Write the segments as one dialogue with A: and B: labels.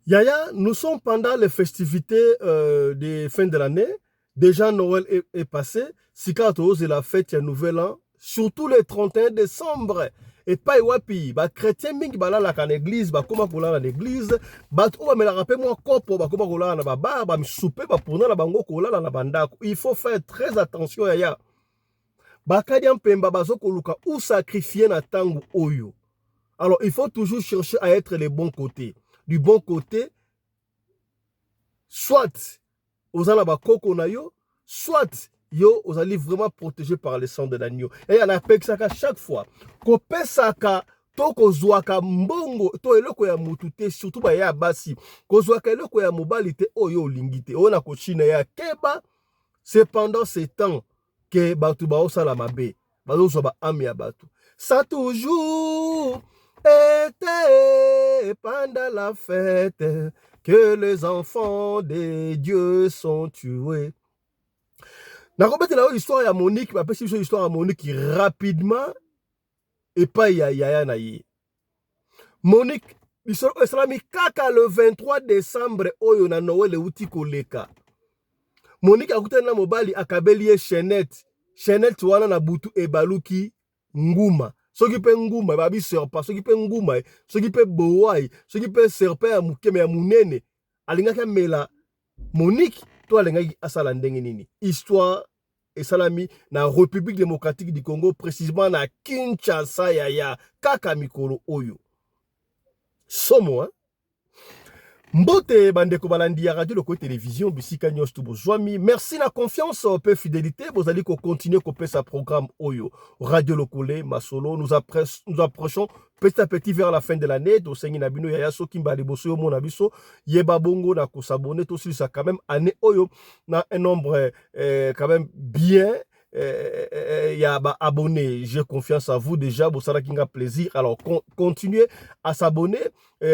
A: Yaya, nous sommes pendant les festivités de fin de l'année. Déjà Noël est passé. Sika la fête ya Nouvel An, surtout le 31 décembre. Epai wapi bachrétien mingi balalaka na église, bakóma kolala na église. Bato oyo bamelaka mpe mwa kopo bakóma kolala na babar, bamisusu mpe bapona na bango kolala na bandako. Il faut faire très attention, yaya. Bakadi ya mpemba bazokoluka ou sacrifier na ntango oyo. Alors il faut toujours chercher à être le bon côté, du bon côté. Soit oza na bakoko na yo, soit yo ozali vraiment protégé par le sang de l'agneau. Eya, napekisaka chaque fois kopesaka to kozwaka mbongo to eloko ya mutu te, surtout baya ya basi, kozwaka eloko ya mobali te oyo olingi te, oyo na kochina ya keba. C'est pendant ce temps ke bato baosala mabe, bazozwa baâme ya bato. Ça toujours été pendant la fête que les enfants de Dieu sont tués. Nakobetela oyo histoire ya Monique. Bapesi biso histoire ya Monique rapidement epai ya yaya na ye Monique. Lisolo oyo esalami kaka le 23 décembre oyo na Noël euti koleka. Monique akutani na mobali, akabeli ye chaînette. Chaînette wana na butu ebaluki nguma, soki mpe nguma babi serpent, soki mpe nguma, soki mpe bowai, soki mpe serpent ya mokeme ya monene. Alingaki amela Monique to alingaki asala ndenge nini? Histoire esalami na République démocratique du Congo, précisément na Kinshasa, yaya, kaka mikolo oyo. Somo, hein? Mbote bandeko balandi ya Radio Lokole Télévision, bisika nyonso to bozwami. Merci na confiance mpe fidélité bozali kocontinue kopesa programme oyo Radio Lokole Masolo. Nous approchons petit à petit vers la fin de l'année. Tosengi na bino, yaya, soki mbala liboso yo mona biso, yeba bongo na kos'abonner. Tosilisa quand même année oyo na un nombre quand même bien ya ba abonné. J'ai confiance à vous. Déjà bosalaki nga plaisir, alors continuez à s'abonner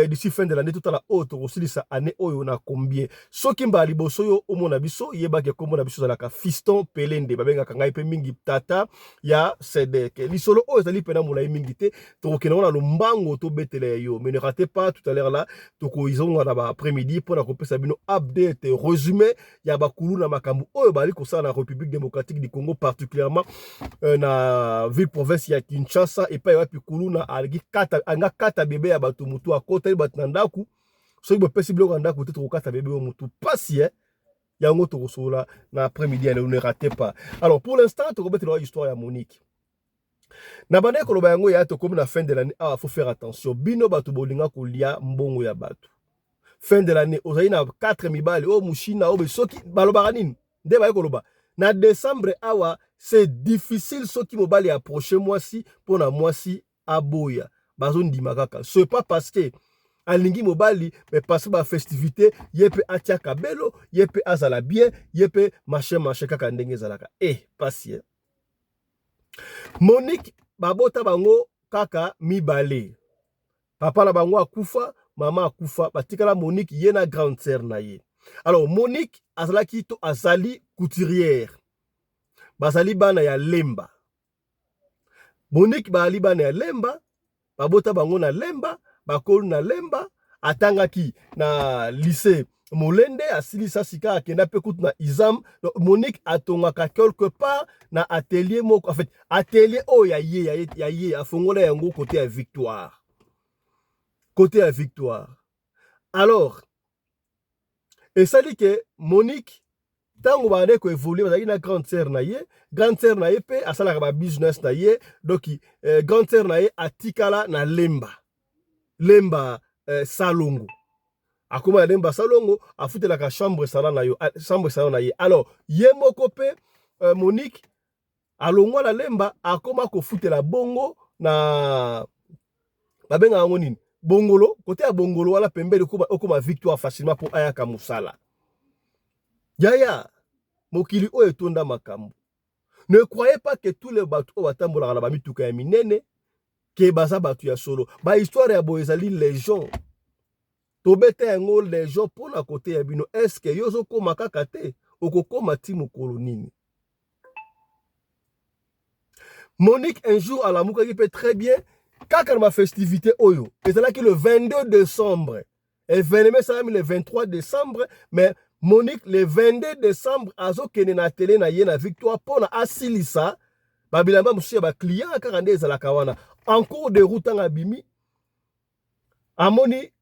A: d'ici fin de l'année. Totala oyo tokosilisa année oyo na combien. Soki mbala liboso oyo omona biso, yebaki ekombo na biso ezalaka Fiston Pelende, babengaka ngai mpe mingi Tata ya Sedek. Lisolo oyo ezali mpena molai mingi te, tokokende ngo na lombango, tobetela ya yo. Mais ne ratez pas tout à l'heure là, tokozonga na ba après midi mpona kopesa bino update, résumé ya bakulu na makambo oyo bali kosala na République démocratique du Congo, particulièrement na ville province ya Kinshasa, epai wapi kuluna alingi kata, anga kata bebe ya bato mutu. Akotali bato na ndako. Soki bopesi biloko ya ndako te, tokokata bebe oyo mutu. Pasi, eh? Yango tokosolola na après midi ya lelo, ne ratez pas. Alors pour l'instant tokobetela histoire ya Monique. Na bandaki koloba yango ya tokomi na fin de l'année awa, faut faire attention. Bino bato bolinga kolia mbongo ya bato, fin de l'année ozali na 4 mibali oyo mushina oyo, soki balobaka nini nde baye koloba na décembre awa, c'est difficile. Soki mobali approche mwasi mpona mwasi aboya, bazondima kaka. C'est pas parce que alingi mobali, mais parce bafestivité, ye mpe atiaka belo, ye mpe azala bien, ye mpe marché marché kaka ndenge ezalaka. E pasi, eh? Monique, babota bango kaka mibale. Papa na bango akufa, mama akufa, batikala Monique ye na grande sœur na ye. Alors Monique azalaki to azali couturière. Bazali bana ya Lemba. Monique bazali bana ya Lemba, babota bango na Lemba, bakoli na Lemba. Atangaki na lycée Molende, asilisa sika, akenda mpe kutu na ISAM. Donc Monique atongaka quelque part na atelier moko, en fait atelier oyo ya ye, ya ye afongola yango côté ya Victoire, côté ya Victoire. Alors esali ke Monique, ntango bandeki koévoluer, bazalaki na grande sœur na ye. Grande sœur na ye mpe asalaka babusiness na ye. Donc grande sœur na ye atikala na Lemba, Lemba Salongo. Akóma na Lemba Salongo, afutelaka chambre salon na yo, chambre salon na ye. Alors ye moko mpe Monique alongwa na Lemba, akóma kofutela bongo na babengaka yango nini, Bongolo, kote ya Bongolo wana pembeni, okóma Victoire facilement mpo ayaka mosala. Yaya, mokili oyo etonda makambo. Ne croyez pas que tous les bato oyo batambolaka na bamituka ya minene ke baza bato ya solo. Bahistoire ya boye ezali légion, tobeta yango légion mpona kote ya bino. Eske yo ozokóma kaka te, okokóma ti mokolo nini? Monique un jour alamukaki mpe très bien kaka na bafestivité oyo ezalaki le 22 décembre. Événement esalami le 23 décembre, mais Monique, le 22 décembre, azokende na atelier na ye na Victoire mpona asilisa babilamba mosusu ya baclient. Kaka nde ezalaka wana, en cours de route, ntango abimi, amoni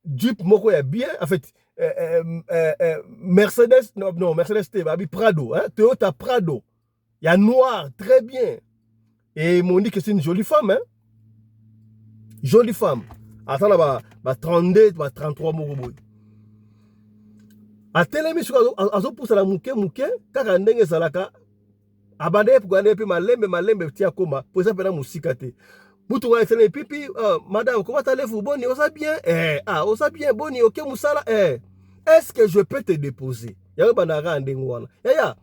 A: jeep moko ya bien, en fait Mercedes, non, non Mercedes te, babi Prado, hein, Toyota Prado ya noir, très bien. Et Monique, c'est une jolie femme, hein? Jolie femme, ata na ba 32, ba 33 moko boye. Atelemi, soki azopusana moke moke, kaka ndenge ezalaka, abanda ye pukana mpe malembe malembe ti akoma, po eza mpena mosika te. Mutuka etelemi pipi. Madame, comment allez-vous? Boni, oza bien? Ah, oza bien? Boni, oke mosala? Est-ce que je peux te déposer? Yango ebandaka ndenge wana. Yaya,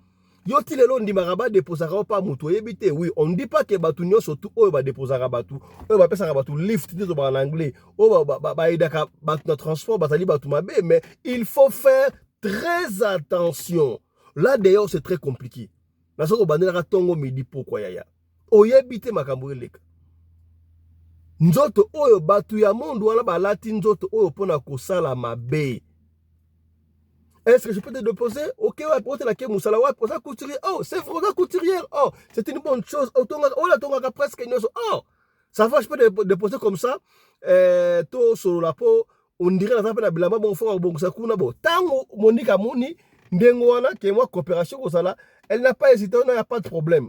A: yo ti lelo ondimaka badéposaka yo pa moto oyebi te? Oui, on dit pas que bato nyonso tu oyo badéposaka bato, oyo bapesaka bato lift nde tobaka na anglais, oyo baaidaka bato na transport, bazali bato mabe, mais il faut faire très attention. Là d'ailleurs, c'est très compliqué. Nasoki obandelaka ntongo, midi, pokwa, yaya, oyebi te makambo eleka. Nzoto oyo bato ya monde wana balati, nzoto oyo mpona kosala mabe. Est-ce que je peux te déposer? Ok, wapi otelaki mosala? Wapi oza couturier? Oh, c'est vrai, oza couturière. Oh, c'est une bonne chose. Oyo atongaka presque nyonso. Oh, ça va, je peux te déposer comme ça, tosolola, mpo on dirait naza mpe na bilamba bongo, faut kobongisa kuna. Bo ntango Monique amoni ndenge wana ke mwa coopération kozala, elle n'a pas hésité: wana ya pas de problème.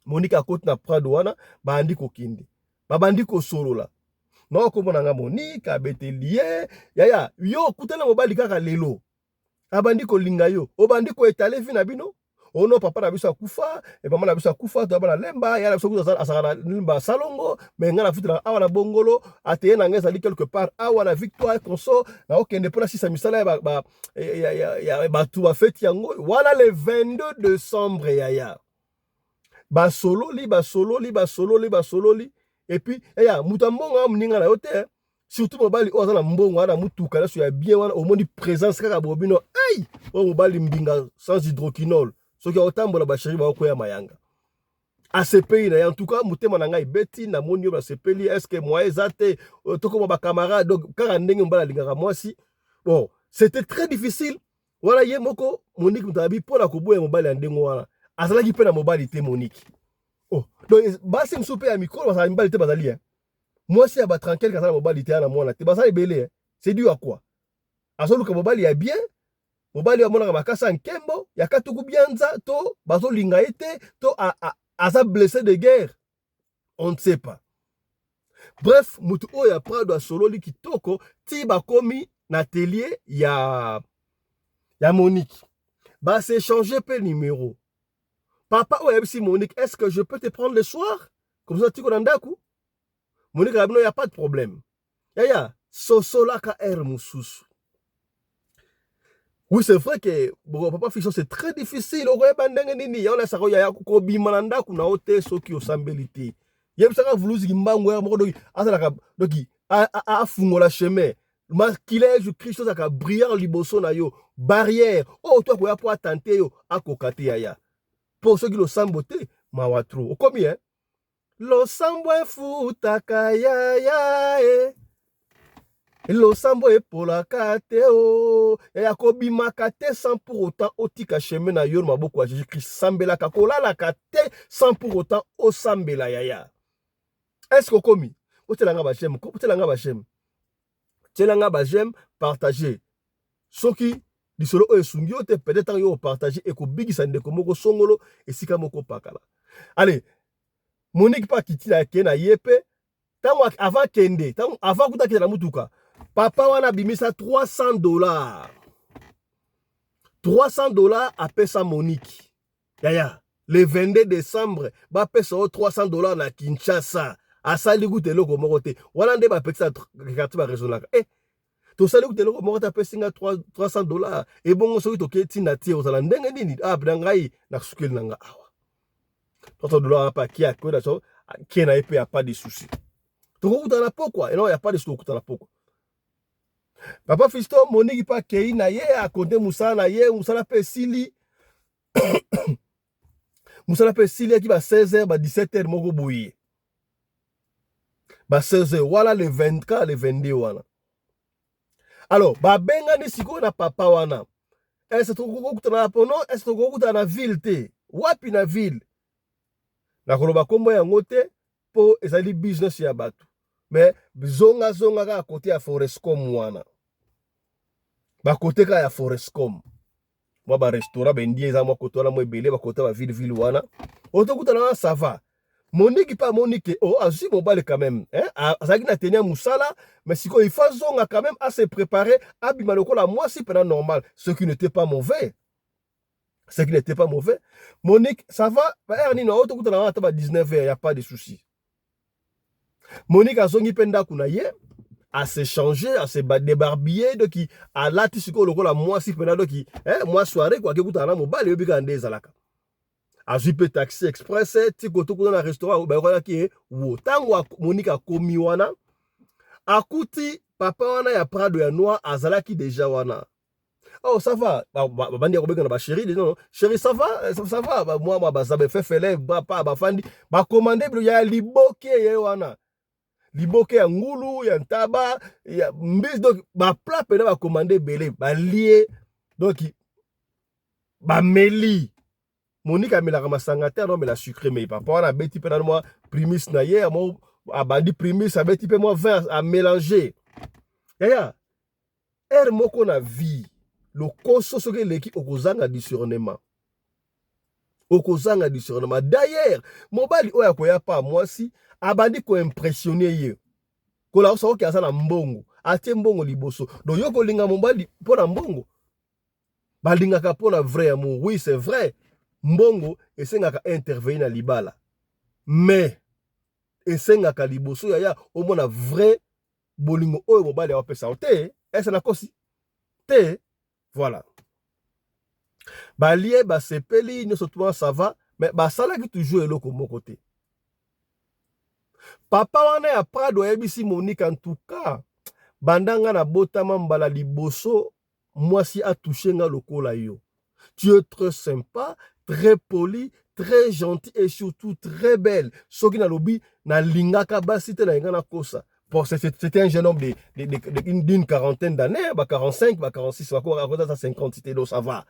A: Monique akoti na Prado wana, bandi kokende, babandi kosolola. Naokomona nga Monique abeteli ye: yaya, yo okutana mobali kaka lelo, abandi kolinga yo, obandi koétaler vie na bino. Ono papa na biso akufa, mama na biso akufa, toyaba na Lemba, ya na biso kutu azalaka na Lemba Salongo, mais ngai nafutelaka awa na Bongolo. Ateye na ngai ezali quelque part awa na Victoire conso. Naokende mpona sisa misala ya bato bafeti yango wana. Le 22 décembre, yaya, basololi, basololi, basololi, basololi. Et puis yaya, moto ya mbongo awa, moninga na yo te, surtout mobali oyo aza na mbongo wana, mutuka nyonso ya bien wana, omoni présence kaka bobino, ei, oyo mobali mbinga sans hydroquinol, soki aotambola, bachéri baokwea mayanga. Asepeli na ye. En tout cas, motema na ngai ebeti, namoni oyo, basepeli. Est-ce moyen eza te tokoma bacamarade? Donc kaka ndenge mobali alingaka mwasi. Bon, c'était très difficile wana. Ye moko Monique moto abi mpo na koboya mobali ya ndenge wana. Azalaki mpe na mobali te, Monique. Oh, donc basi mosusu mpe ya mikolo bazala mibali te, bazali mwasi ya batranquille, aza na mobali te, ya na mwana te, baza ebele. C'est dû à quoi? Azoluka mobali ya bien, mobali oyo amonaka makasi ya nkembo ya katuku bianza, to bazolinga ye te, to aza blessé de guerre, on ne sait pas. Bref, motu oyo ya Prado asololi kitoko ti bakomi na atelier ya Monique, bas'échanger mpe numéro. Papa oyo ayebisi Monique: est ce que je peux te prendre le soir, comme ça tiko na ndako? Monique alobi: no, ya pas de problème. Yaya, sosolaka aire mosusu. Oui, c'est vrai que bon, papa Fiston, c'est très difficile. Okoyeba ndenge nini yango nasaka? Yaya, kobima na ndako na yo te soki osambeli te. Yebisaka vuluziki mbangu ya moko, doki azalaka doki afungola chemin. Makila ya Jésus Christ ozalaka brillant liboso na yo, barrière oyo to akoya mpo atante yo akoka te, yaya, mpo soki losambo te, mawa trop. Okomi losambo efutaka, yaya e losambo epolaka te. O yaya, kobimaka te sans pour autant otika chemin na yo na maboko ya Jésus Christ. Sambelaka, kolalaka te sans pour autant osambela. Yaya, est ce que okomi? Otielanga baj'aime, otielanga baj'aime, tielanga baj'aime, partage soki lisolo oyo esungi yo te. Peut-être ntango yo opartage, ekobikisa ndeko moko songolo esika moko pakala. Allez, Monique mpe akiti na ke na ye mpe. Ntango avant kende, ntango avant kuta akende na mutuka, papa wana abimisa 300 $, 300 $ apesa Monique. Yaya, le 22 décembre, bapesa yo 300 $ na Kinshasa, asali kuta eloko moko te. Wana nde bapetisa quartier baraisonnaka: tosali kuta eloko moko te, apesi nga 300 $. Ebongo soki tokei ntina tie, ozala ndenge nini? Ah, na ngai nasukeli na nga awa, 300 $ mpe akie, akweda so akie na ye mpe, ya pas de souci, tokokutana pokwa eno, ya pas de souci, tokokutana pokwa. Papa Fiston, Monique mpe akei na ye, akonte mosala na ye, mosala mpe esili, mosala mpe esili, yaki ba 16 heures, ba 17 heures moko boye, ba 16 heures wana, le 24, le 22 wana. Alors babengani sikoyo na papa wana. Est-ce tokokutana na pono? Est-ce tokokutana na ville te? Wapi na ville? Nakoloba kombo yango te mpo ezali business ya bato. Mais zonga zonga kaka kote ya Forescom wana. Bakote kaka ya Forescom. Mwa ba restaurant ba indien eza mwa kote wana mwa ebele bakote ba ville ville wana. Otokutana wana, ça va. Monique mpe amoni ke oh, azwi mobali quand même, hein? Azalaki na teni ya mosala, mais sikoyo il faut azonga quand même, ase préparer, abima lokola mwasi mpena normal, ce qui n'était pas mauvais, ce qui n'était pas mauvais. Monique, ça va, ba heure nini oyo tokutana wana? Ata ba 19 heures, y a pas de souci. Monique azongi mpe ndako na ye, ase changer, ase débarbiller, donc alati sikoyo lokola mwasi mpena, donc mwa soirée ko ake kutana na mobali. Oyebi kaka nde ezalaka. Azwi mpe taxi express ti koto kuna na restaurant bayokanaki ye wo. Ntango Monique akomi wana, akuti papa wana ya Prado ya noir azalaki déjà wana. Oh, ça va, babandi ya kobenga na bachéri, non, chéri, ça va, ça va. Mwa mwa baza befefele bapa, bafandi, bakomande bilo ya liboke ye wana, liboke ya ngulu, ya ntaba, ya mbisi, donc baplat mpena bakomande ebele, balie, donc bameli. Monique amelaka masanga te, anomela sucré, mais papa wana abeti mpe nano mwa Primus na ye, mo abandi Primus, abeti mpe mwa vin, amélange. Yaya, heure moko na vie, lokoso soki eleki, okozanga discernement, okozanga discernement. D'ailleurs mobali oyo akoya pa mwasi, abandi koimpressionner ye, kolakisa oki aza na mbongo, atie mbongo liboso. Donc yo kolinga mobali mpo na mbongo, balingaka mpo na vrai amour. Oui, c'est vrai, mbongo esengaka intervenir na libala, mais esengaka liboso, yaya, omona vrai bolingo oyo mobali awapesa yo te. Ese nakosi te? Voilà, balie, basepeli nyonso tout, ça va, mais basalaki toujours eloko moko te. Papa wana ya Prado ayebisi Monique: en tout cas, banda nga nabotama, mbala liboso mwasi atouche nga lokola yo. Tu es très sympa, très poli, très gentil et surtout très belle. Soki nalobi nalingaka basi te, nalinga nakosa. Bon, c'était un jeune homme d'une quarantaine d'années, ba 45, ba 46, ba 50 te, donc ça va.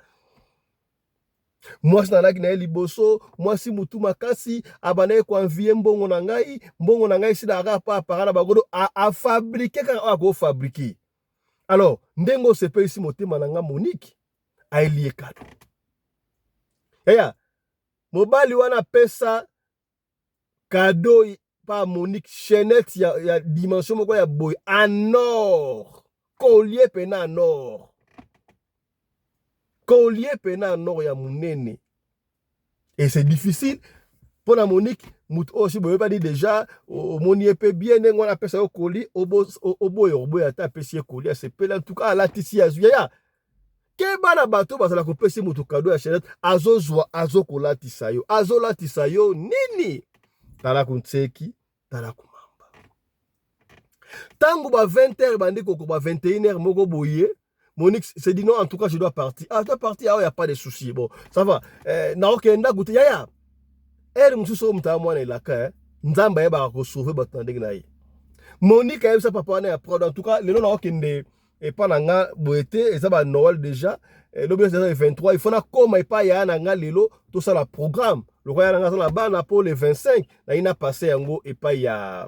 A: Mwasi nalaki na ye liboso, mwasi mutu makasi, abandaki koenvier mbongo na ngai. Mbongo na ngai esilaka pa apara na bagodo, afabriquer kaka oyo akofabriquer. Alors ndenge osepelisi motema na nga. Monique ayeli ye cadeau. Yaya, mobali wana apesa cadeau pa Monique chaînette ya dimension moko ya boye en or, collier pena en or, collier pena en or ya monene. Et c'est difficile mpo na Monique, moto oyo si boyebani déjà, omoni ye mpe bien, ndenge wana apesa yo collier, oboya, oboya ata. Apesi ye collier, asepeli. En tout cas alatisi, azwi. Yaya, keba na bato bazala kopesa moto cadeau ya chaînette, azozwa, azokolatisa yo, azolatisa yo nini? Tala kuntseki, tala kumamba. Ntango ba 20 heures bandi koko, ba 21 heures moko boye, Monique s'est dit: non, en tout cas, je dois partir. Ah, tu dois partir? Ah, y a pas de souci. Bon, ça va. Na okenda goûter, yaya. Heure mosusu oyo moto ya mwana elaka, Nzambe ayebaka kosauver bato na ndenge na ye. Monique ayebisa papa wana ya Prado: en tout cas, lelo na okende epa na nga boye te, eza ba Noël déjà, lobi eza le 23, il faut nakóma epai ya na nga lelo, tosala programme lokola ya na nga aza na bana mpo le 25 nayi na passe yango epai ya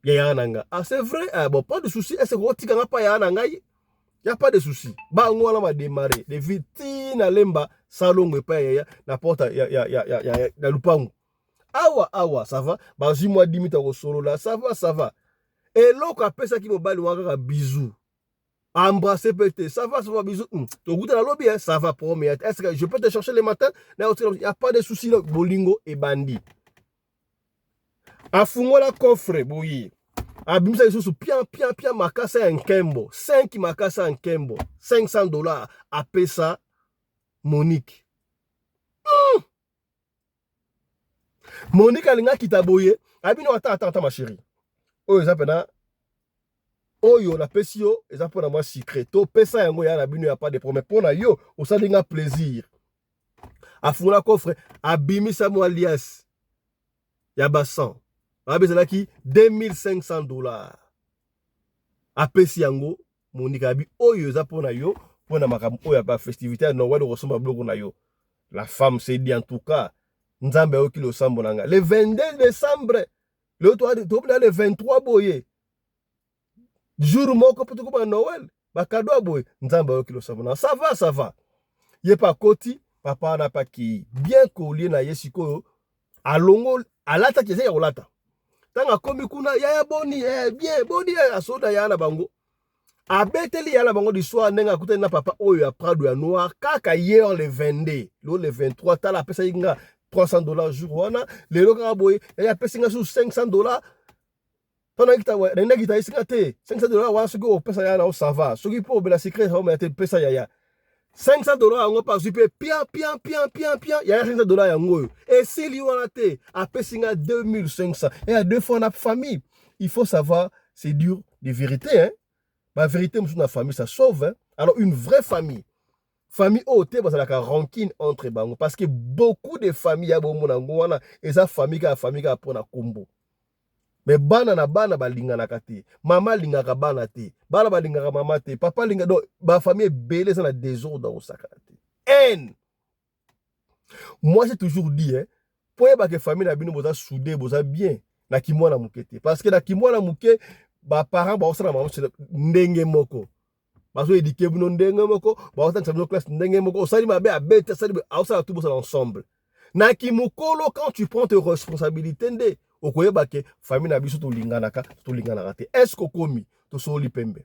A: yaya na nga. Ah, c'est vrai? Ah, bon, pas de souci. Est ce que otika nga pa yaya na ngai? Y a pas de souci. Bango wana badémarrer de vie ti na Lemba salongo epai ya yaya na porte ya lupango awa awa. Ça va, bazwi mwa 10 minutes ya kosolola. Ça va, ça va. Eloko apesaki mobali wana kaka bisou, embrasser peut te. Ça va, ça va, bisou, tokutana lobi, hein, ça va, promis. Est-ce que je peux te chercher le matin? Il y a pas de souci. Bolingo ebandi. Afungola coffre boye, abimisa lisusu pian pian pian, makasa ya nkembo, 5 makasa ya nkembo, 500 $, apesa Monique. Monique alingi akita boye, abino: ata ata ata, ma chérie, oyo eza mpena oyo napesi yo, eza mpona mwa sucré, topesa yango ya na bino, ya pas de problème, mpo na yo osali nga plaisir. Afungola coffre, abimisa mwa liasse ya ba 100, babe ezalaki 2500 $, apesi yango. Monique abi oyo eza mpo na yo, mpo na makambo oyo ya bafestivité ya Noël, okosomba biloko na yo. La femme s'est dit: en tout cas, Nzambe ayoki losambo na ngai. Le 22 décembre, lelo tokobina le 23 boye, jour moko mpo tokoma Noël, bacadeau ya boye, Nzambe ayoki losambo na. Ça va, ça va. Ye mpe akoti, papa wana mpe akei bien kolie na ye. Sikoyo alongo, alataki eza ya kolata. Ntango akomi kuna: yaya, boni? Bien, boni? Asoda yaya na bango, abeteli yaya na bango l'histoire ndenge akutani na papa oyo ya Prado ya noir kaka hier le 22, lelo le 23. Tala, apesaki nga 300 $ jour wana, lelo kaka boye yaya apesi nga susu 500 $. Mpo nayindaki esinga te 500 $ wana. Soki opesa yaya na yo, ça va. Soki mpo obela secret omela te, pesa yaya 500 $ yango. Mpe azwi mpe pian pian pian pian pian, yaya 500 $ yango oyo esili wana te, apesi nga 2500. Eya deux fois na famille, il faut savoir c'est dur de vérité, hein? Bavérité mosusu na famille, ça sauve, hein? Alors une vraie famille, famille oyo te bazalaka rancune entre bango, parce que beaucoup de famille ya bomona yango wana eza famille kaka, famille kaka mpona kombo, mais bana na bana balinganaka te. Mama alingaka bana te, bana balingaka mama te, papa alinga. Donc bafamille ebele eza na désordre akosakana te, haine. Moi, j'ai toujours dit, hein, po yebaka famille na bino boza soudé, boza bien na kimwana moke te, parce que na kimwana moke, baparent baosala bango ndenge moko, bazoéduquer bino ndenge moko, baotangisa bino classe ndenge moko. Osali mabe, abeti, asali, aosala tout, bosala ensemble. Na kimokolo, quand tu prends tes responsabilités, nde okoyeba ke famille na biso tolinganaka, tolinganaka te. Est ce que okomi? Tosoli pembe,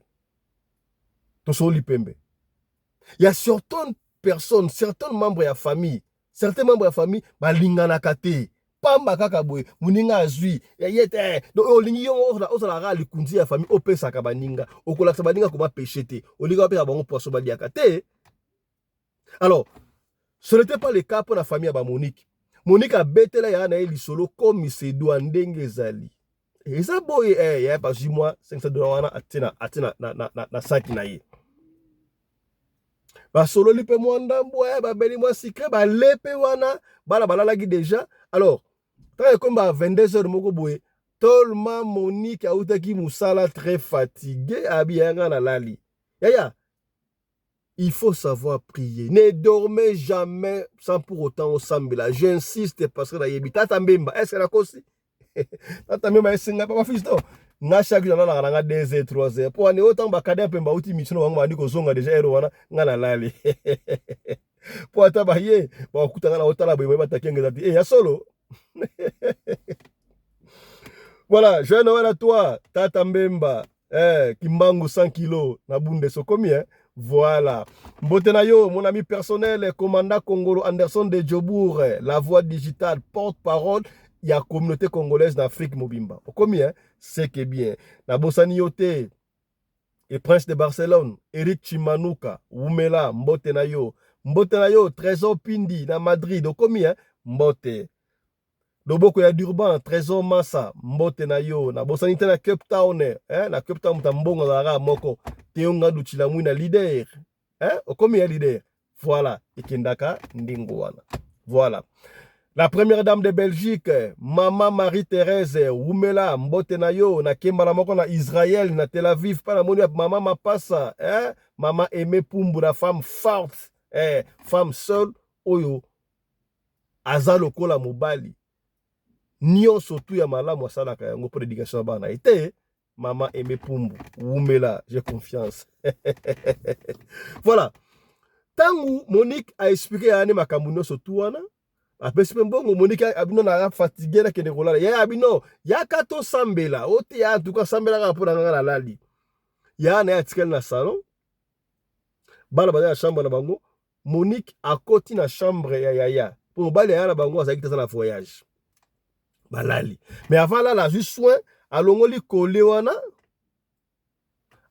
A: tosoli pembe. Ya certaines personnes, certains membres ya famille, certains membres ya famille balinganaka te, pamba kaka boye, moninga azwi ye te. Donc olingi yo ozalaka likunzi ya famille, opesaka baninga, okolakisa baninga koma pêche te, olingi opesa bango poisson baliaka te. Alors ce n'était pas le cas mpo na famille ya baMonique. Monique abetela yaya na ye lisolo komi sedwa ndenge ezali, eza boye. Yaya bazwi mwa 500 $ wana, atie na, atie na saki na ye. Basololi mpe mwa ndambo, babeli mwa sucré, bale mpe wana, bana balalaki déjà. Alors ntango ekomi ba 22 heures moko boye, tolema Monique autaki mosala, très fatigué, abi: yanga nalali. Yaya, il faut savoir prier. Ne dormez jamais sans pour autant osambela. J'insiste parce que nayebi tata Mbemba. Est ce que nakosi? Tata Mbemba esenga papa Fiston nga chaque jour nalalaka nanga 2 heures, 3 heures, po wane oyo ntango bakade mpe bauti mission na bango, bandi kozonga déjà heure wana, nga nalali, po ata baye bakuta nga na otala boye, boye bataki eza te. E ya solo. Voilà, joyeux Noël à toi, tata Mbemba, Kimbangu 100 kilos na Bundes, okomi, hein? Voilà. Mbote na yo, mon ami personnel, commandant Congolo Anderson de Djobourg, la voix digitale, porte-parole ya communauté congolaise d'Afrique mobimba. Okomi, hein? C'est que bien. Nabosani yo te. Et Prince de Barcelone, Eric Chimanuka, Wumela, mbote na yo. Mbote na yo, Trésor Pindi na Madrid, okomi, hein? Mbote. Loboko ya Durban, Trésor Massa, mbote na yo. Nabosani te na Cape Town, hein? Na Cape Town, mbongo azalaka moko. Teo Ngandu Chilamwi na leader. Hein? Okomi ya leader. Voilà, ekendaka ndingo wana. Voilà. La première dame de Belgique, Mama Marie-Thérèse Wumela, mbote na yo, na kembala moko na Israël, na Tel Aviv, pa na moni Mama Mapasa, hein? Mama Aimé Pumbu, la femme forte, eh, femme seule, oyo aza lokola mobali. Nyonso tu ya malamu asalaka yango mpo l'éducation ya bana ete. Mama Aimé Pumbu, Wumela, j'ai confiance. Voilà. Tangu Monique a expliqué ya makambo nyonso tu wana, apesi mpe mbongo. Monique abino: na fatigué, nakende kolala. Ye abino: yaka tosambela. O te, ya tuka sambelaka mpo na nganga, nalali. Ya na ye atikali na salon, bana baza na chambre na bango. Monique akoti na chambre ya yaya, mpo mobali yaya na bango azalaki te, aza na voyage. Balali, mais avant alala, azwi soin, alongoli collier wana,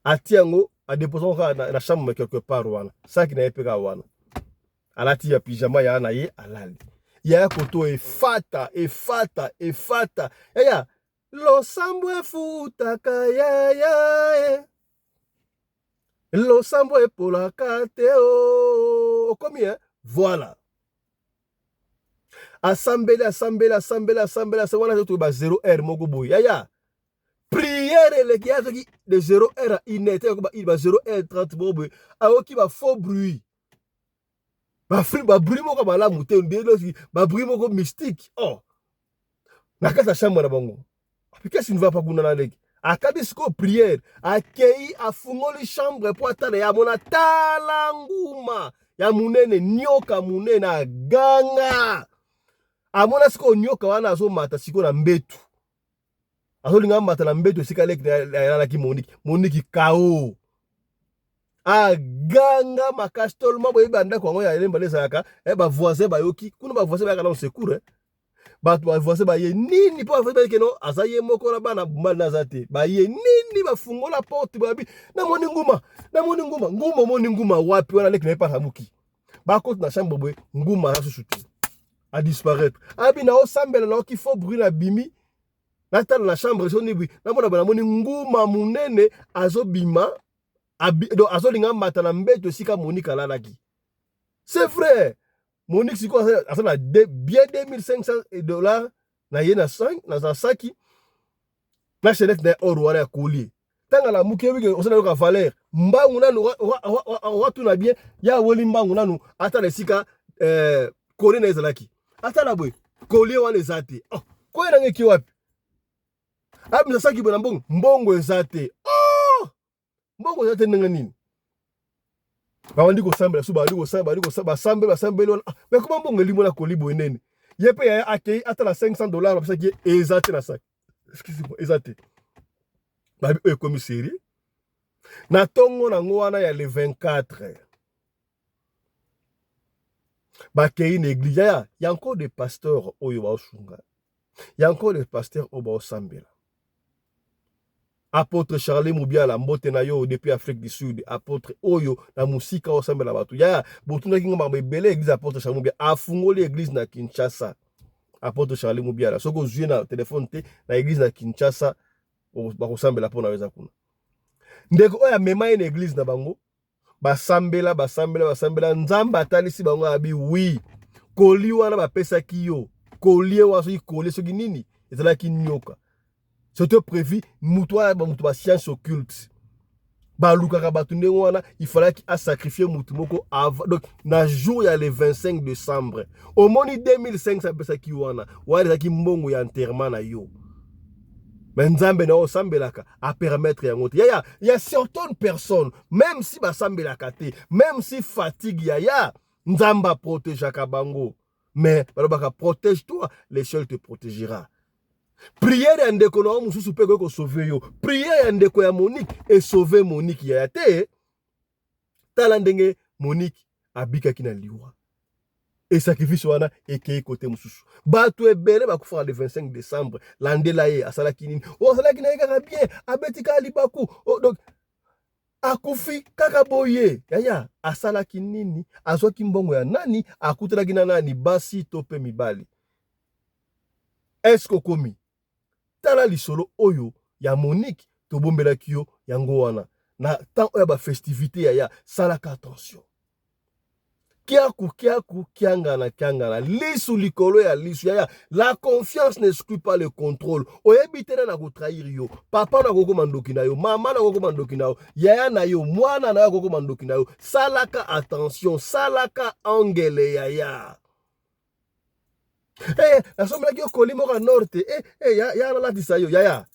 A: atie yango, adépose yango kaka na chambre quelque part wana, saki na ye mpe kaka wana, alati ya pyjama ya na ye, alali. Yaya koto efata, efata, efata. Yaya, losambo efutaka yaya e. Losambo epolaka te o. Okomi, hein? Voilà. Asambeli, asambeli, asambeli, asambeli, asambeli wana, totoki ba 0 heure moko boye. Yaya, prière. Prière eleki ya soki de 0 heure à 1 heure, te ba 0 heure 30 boboye, ayoki ba faux bruit. Ba fruit ba bruit moko malamu te, ba bruit moko mystique. Oh. Na kati ya chambre na bango. Qu'est-ce qui ne va pas kuna na leki? Akabi sikoyo prière, akei afungoli chambre mpo atala ya mona tala nguma ya munene, nyoka munene aganga. Amona sikoyo nyoka wana azomata sikoyo na mbetu. Azolinga amata na mbetu esika leki alalaki Monique. Monique KO. Aganga makasi tolema boyebi bandako yango ya elemba ezalaka eh, ba voisin bayoki kuna ba voisin bayaka na secours eh. Bato ba voisin baye nini mpo ba voisin bayeke no aza ye moko na bana mobali naza te baye nini bafungola porte babi namoni nguma namoni nguma nguma omoni nguma wapi wana leki na ye palamuki bakoti na chambre boye nguma aza susu te a disparaître abi na osambela na oki faux bruit na bimi natala na chambre so nibwi namona ba namoni nguma munene azobima abi, donc azolinga mata na mbeto esika Monique alalaki. C'est vrai, Monique sikoyo aza na bien 2500 $ na ye na na saki na chaînette na or wana ya collier. Ntango alamuki yebi ke osala yoka valeur mbangu nanu watuna bien ya weli mbangu nanu atala esika eh, collier na ezalaki atala boye collier wana eza te. Oh, collier nanga eki wapi? Abimisa saki boye na mbongo, mbongo eza te. Oh, mbongo eza te ndenge nini? Babandi kosambela so babandi kosambela babandi kosambela basambeli basambeli wana ah, mais koma mbongo elimo na koli boye nene ye mpe yaya akei atala 500 $ bapesaki ye eza te na saki, excuse-moi, eza te. Babi oyo ekomi série na ntongo nango wana ya le 24 bakei na église. Yaya, ya encore des pasteurs oyo baosunga, ya encore des pasteurs oyo baosambela. Apôtre Charlie Mubiala, mbote na yo depuis Afrique du Sud. Apôtre oyo na musika osambela bato. Yaya, botundaki nga makambo ebele. Église apôtre Charlie Mubiala afungoli église na Kinshasa. Apôtre Charlie Mubiala, soki ozwi na telefone te na église na Kinshasa, bakosambela mpo na yo. Eza kuna ndeko oyo amema ye na église na bango. Basambela, basambela, basambela. Nzambe atalisi bango abi wi koli wana bapesaki yo collier wana, soki collier soki nini, ezalaki nyoka. C'était prévu. Mutu wana, bamutu ba science occulte balukaka bato ndenge wana. Il fallaki asacrifier mutu moko avant. Donc na jour ya le 25 décembre, omoni 2500 apesaki wana, wana ezalaki mbongo ya enterrement na yo. Mais Nzambe na osambelaka apermettre yango te. Yaya, ya certaines personnes, même si basambelaka te, même si fatigue, yaya, Nzambe aprotégeaka bango. Mais balobaka: protège toi, le ciel te protégera. Prière ya ndeko na yo mosusu mpe ekoki kosauver yo. Prière ya ndeko ya Monique esauve Monique. Yaya te, tala ndenge Monique abikaki na liwa e sacrifice wana ekei kote mosusu. Bato ebele bakufaka le 25 décembre. Landela ye asalaki nini? O asalaki na ye kaka bien, abeti kaka libaku. Oh, donc akufi kaka boye. Yaya, asalaki nini? Azwaki mbongo ya nani? Akutelaki na nani, basi to mpe mibali? Eske okomi tala lisolo oyo ya Monique tobombelaki yo yango wana na temps oyo ya bafestivité? Yaya, salaka attention. Kiaku kiaku, kiangana kiangana, lisu likolo ya lisu. Yaya, la confiance n'exclut pas le contrôle. Oyebi te na kotrahir yo. Papa na kokoma ndoki na yo, mama na kokoma ndoki na yo, yaya na yo, mwana na yo akokoma ndoki na yo. Salaka attention, salaka angele. Yaya, eh, nasombelaki yo koli moko ya nord te. Eh, eh, ya, ya nalatisa yo. Yaya,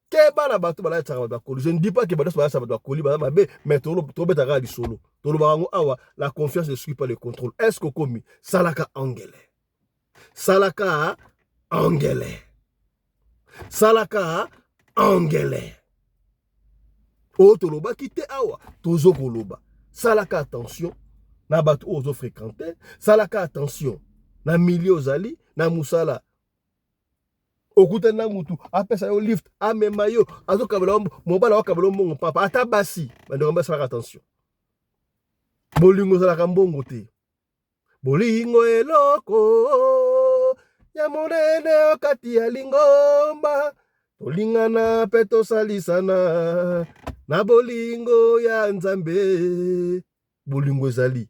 A: keba na bato balatisaka bato bakoli. Je ne dis pas que bato balatisa bato bakoli baza mabe, mais tobetaka kaka lisolo, tolobaka yango awa: la confiance ne suit pas le contrôle. Est ce que okomi? Salaka angele, salaka angele, salaka angele. Oyo tolobaki te awa, tozokoloba: salaka attention na bato oyo ozofréquente, salaka attention na milieu ozali na mosala. Okutani na mutu, apesa yo lift, amema yo, azokabela mobali, akabela mbongo. Papa, ata basi, bandeko, basalaka attention. Bolingo ezalaka mbongo te. Bolingo eloko ya monene okati ya lingomba. Tolingana mpe tosalisana na bolingo ya Nzambe. Bolingo ezali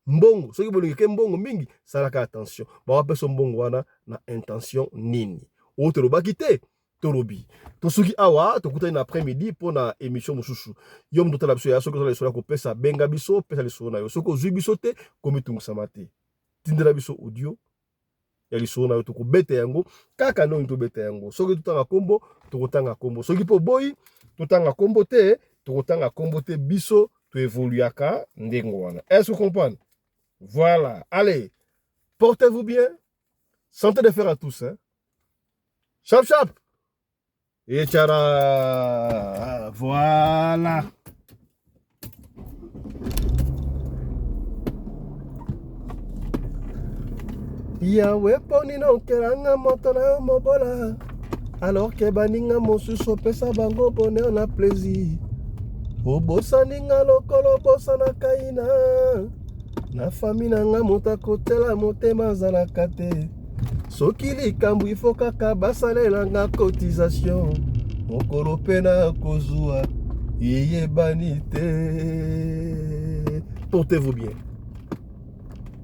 A: mbongo. Soki bolingo eke mbongo mingi, salaka attention. Bawapesa mbongo wana na intention nini? Oyo tolobaki te. Tolobi tosuki awa, tokutani na après midi mpo na émission mosusu. Yo moto otala biso ya, soki ozala lisolo ya kopesa, benga biso, pesa lisolo na yo. Soki ozwi biso te, komitungisama te, tindela biso audio ya lisolo na yo, tokobeta yango kaka ndenge tobeta yango. Soki totanga kombo, tokotanga kombo. Soki mpo boyi totanga kombo te, tokotanga kombo te. Biso toevoluaka ndenge wana. Est-ce que comprendre? Voilà, allez, portez-vous bien, santé de fer à tous, hein? Chap chap et tchara, voilà. Yawe, mpo nini okelanga moto na yo mobola, alors ke baninga mosusu opesa bango bonheur na plaisir? Obosani nga lokolo obosanaka ina na fami na nga, moto akotela motema azalaka te. Soki likambo ifo kaka basalelanga cotisation, mokolo mpe na kozwa eyebani te. Portez-vous bien.